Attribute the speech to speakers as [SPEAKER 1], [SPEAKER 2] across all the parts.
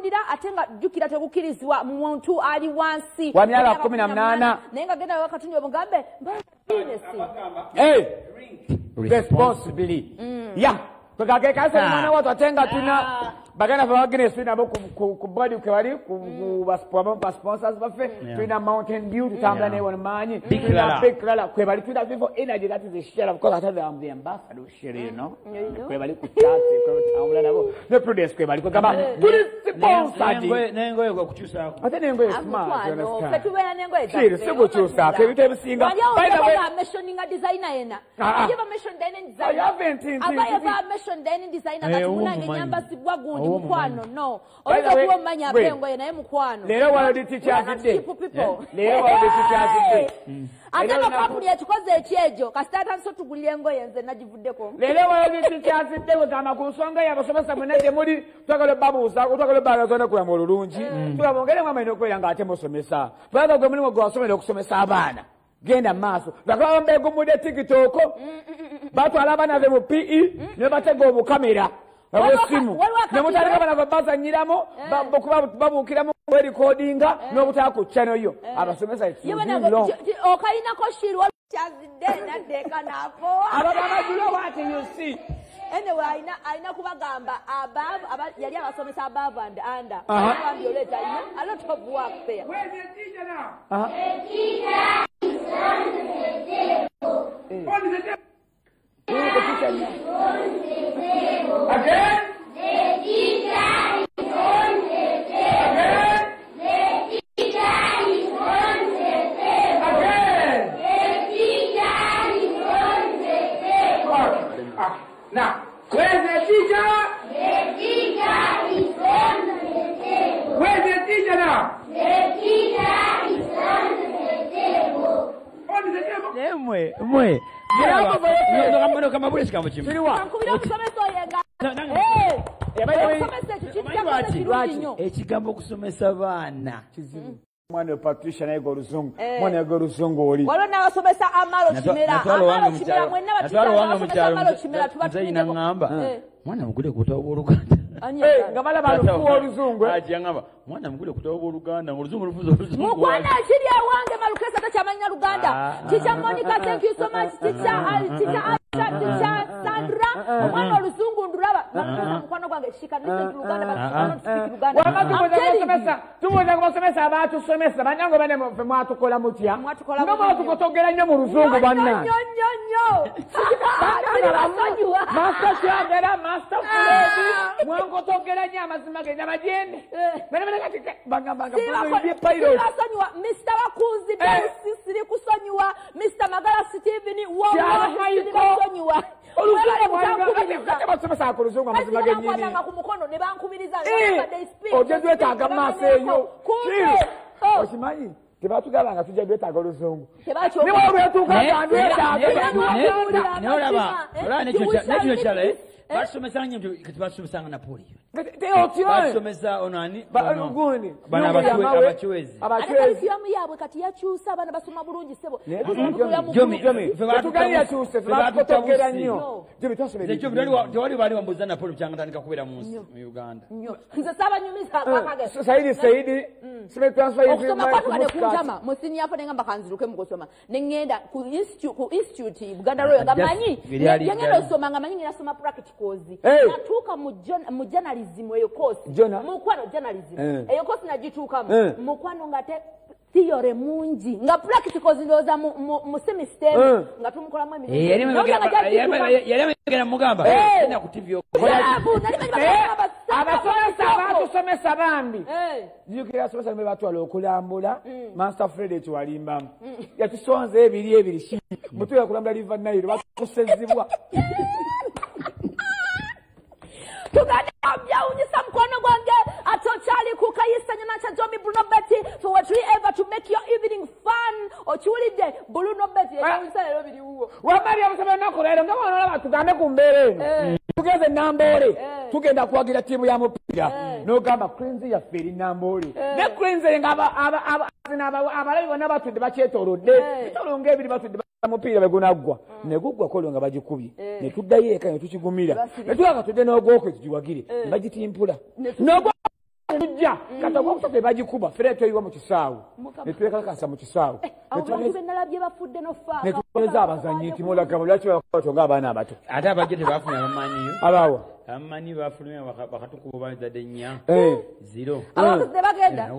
[SPEAKER 1] Bagutundira ate nga jjukira tegukkirizibwa muntu ali wansi
[SPEAKER 2] wa myaka 18.
[SPEAKER 1] Naye nga genda wakatunye omugambe Guinness.
[SPEAKER 2] Hey, responsibly. Yeah. Kaka mwana watu atenga tuna bagana fa Guinness nabo ku body kwali ku ba sponsors baffe tulina Mountain Dew tutambula ne won manyi tulina Big Clara kwebali tulina Vivo Energy, that is a share of course. I tell them I'm the ambassador share, you know, kwebali ku chat kwebali nabo ne produce kwebali kwegamba tuli sponsor
[SPEAKER 3] nengoye kwa kuchusa
[SPEAKER 2] ate nengoye smart, you understand,
[SPEAKER 1] tubeera nengoye
[SPEAKER 2] shire siko chusa ebintu ebisinga.
[SPEAKER 1] By the way, mentioning a designer yena you ever mentioned any designer?
[SPEAKER 2] I haven't
[SPEAKER 1] ever mentioned any designer but munange nyamba sibwa gundi mukwano no oyinza kuba omanya apengoye naye mukwano
[SPEAKER 2] leero World Teachers Day, leero World Teachers Day
[SPEAKER 1] ate no kampuni ekikoze ekyejo kasita atandise otugulira engoye nze nagivuddeko.
[SPEAKER 2] Leero World Teachers Day wegamba ku nsonga y'abasomesa mwenna gye muli twagala babuuza twagala baagaza okulamu olulungi tubabongeremu amaanyi okubeera ng'ate musomesa kubanga gwe mulimu gwe wasomera okusomesa abaana. Genda maaso bakaba mbegumudde TikTok batwala abaana be mu PE ne batega obukamera obw'essimu ne mutandika abaana bazannyiramu babuukiramu recordinga n'obutaka ku channel yo abasomesa.
[SPEAKER 1] Okalinako shiru kyazidde naddeeka n'afoowa
[SPEAKER 2] ababamajulo what you see.
[SPEAKER 1] Anyway, alina kubagamba above yali abasomesa above and under. Abambi oleeta a lot of work there.
[SPEAKER 2] Where's the teacher now? The teacher is on the table. On the table. The teacher now.
[SPEAKER 4] On the table.
[SPEAKER 2] Again?
[SPEAKER 4] The teacher is on the table.
[SPEAKER 2] Again?
[SPEAKER 4] The teacher is on the table.
[SPEAKER 2] Again?
[SPEAKER 4] The teacher is on the table.
[SPEAKER 2] Okay. Now, where's the teacher?
[SPEAKER 4] The teacher is on the table.
[SPEAKER 2] Where's the teacher now?
[SPEAKER 4] The teacher is on the table.
[SPEAKER 2] On the table.
[SPEAKER 3] Mwe. Ekigambo okusomesa baana
[SPEAKER 2] kizibu. Mwana Patricia naye oluzungu, mwana yaga oluzungu oli.
[SPEAKER 1] Waliwo n'abasomesa Amalo Kimera, Amalo Kimera mwenna batisa Amalo Kimera tubatumideko.
[SPEAKER 3] Nze ngamba mwana mugule ku butabo bw'Oluganda.
[SPEAKER 2] Nga balaba lufuwa oluzungu.
[SPEAKER 3] Aje ngamba mwana mugule ku butabo bw'Oluganda oluzungu lufuza oluzungu.
[SPEAKER 1] Mukwana kiri ewange Malukesa takyamanya Luganda. Teacher Monica, thank you so much. Teacher Teacher Sandra, omwana oluzungu ndulaba. Mukwano gwange she can listen to Luganda but she cannot speak Luganda.
[SPEAKER 2] Wama tubuuza kubasomesa abaatusomesa bannange bane ffe mwatukola mutya? Nga mwatukotogera nnyo mu luzungu bannange.
[SPEAKER 1] Nnyo nnyo nnyo.
[SPEAKER 2] Master Kyagera, Master Fred, mwankotogera nnyo amazima ge nabagende. Bagamba
[SPEAKER 1] siribasonyiwa Mr. Bakunzi Deus sirikusonyiwa Mr. Magala Stephen siribasonyiwa.
[SPEAKER 2] Basomesa ku luzungu amazima gennyini.
[SPEAKER 1] Ku mukono ne bankubiriza
[SPEAKER 2] ojja dwetaaga mu maaso eyo. Okimanyi tebatugamba nga tujja dwetaaga oluzungu. Niwe olwetuuka nga ndwetaaga.
[SPEAKER 3] Naye olaba nekino kirala basomesa nnyo kati basomesanga Napoleon. Basomesa ono ani bano abachwezi.
[SPEAKER 1] Ate curriculum yaabwe kati yakyusa abaana basoma bulungi ssebo.
[SPEAKER 2] Tetugambye yakyuse ffe batukotogera nnyo.
[SPEAKER 3] Tewali baali bambuuza Napoleon kyanga ntandika kubeera mu nsi mu Uganda.
[SPEAKER 1] Nze saabanyumiza akakage.
[SPEAKER 2] Saidi
[SPEAKER 1] okusoma kwatubadde kuntama mu senior four ne ngamba kanziruke mu kusoma ne ŋŋenda ku institute Buganda Royal nga manyi ngenda osoma nga manyi ngenda soma practicals. Natuuka mu journalism eyo course mukwano journalism eyo course nagituukamu mukwano nga te theory mungi nga practicals ndowooza mu semester nga tumukolamu emirimu.
[SPEAKER 3] Yali mugamba genda ku TV.
[SPEAKER 2] Abasomesa abatusomesa bambi jjukira abasomesa bwe batwala okulambula Master Fred ekiwalimbamu yatusonza ebiri ebiri mutuya kulambula River Nile batusezibwa.
[SPEAKER 1] Tuganda byawunyisa mukono gwange ate okyali ku Kayisa Nyanakya Jomi Bruno Betty for what we ever to make your evening fun. Okiwulidde Bruno Betty ekyawunyisa leero biriwo.
[SPEAKER 2] Wamma byabusaba ennaku leero nga wano tugambe ku mbeera eno tugeze Namboole tugenda kuwagira ttiimu ya mupiira n'ogamba Cranes yaffe eri Namboole ne Cranes nga abalabi bonna batudde bakyetoolodde bitolo ng'ebiri batudde mupiira bwe gunaggwa ne guggwa kolo nga bagikubye ne tuddayo eka ne tukigumira ne tulaba tudde n'ogwokwe tugiwagire ne bagitimpula n'ogwa Tujja kata ogwokusatu bagikuba fere tweyiwa mu kisaawe ne twekalakasa mu kisaawe.
[SPEAKER 1] Abantu be nalabye bafudde n'ofa.
[SPEAKER 2] Ne tukoleza abazannyi nti mulaga lwaki bato ng'abaana abato.
[SPEAKER 3] Ate abajja tebafunye abamanyiyo.
[SPEAKER 2] Abawa.
[SPEAKER 3] Abamanyi bafulumya bakatukuba bazadde 4-0.
[SPEAKER 1] Abantu tebagenda.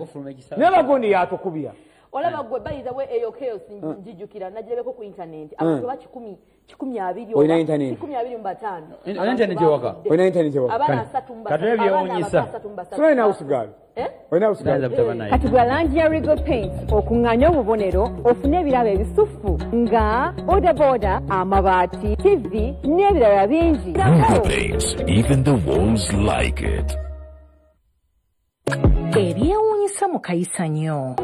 [SPEAKER 2] Naye bagundi yatukubya.
[SPEAKER 1] Olaba gwe by the way eyo chaos njijukira nagirebeko ku internet. Abantu ba 120
[SPEAKER 2] Olina internet.
[SPEAKER 1] 125.
[SPEAKER 3] Olina internet ewaka?
[SPEAKER 2] Olina internet ewaka.
[SPEAKER 1] Abaana 3
[SPEAKER 3] Katulebe byewuunyisa.
[SPEAKER 2] Olina house-girl. Olina house-girl.
[SPEAKER 5] Kati gula langi ya Regal Paint okuŋŋaanya obubonero ofune ebirabo ebisufu nga bodaboda, amabaati, TV n'ebirala bingi.
[SPEAKER 6] Regal Paints, even the wolves like it.
[SPEAKER 7] Ebyewuunyisa mu Kayisanyo.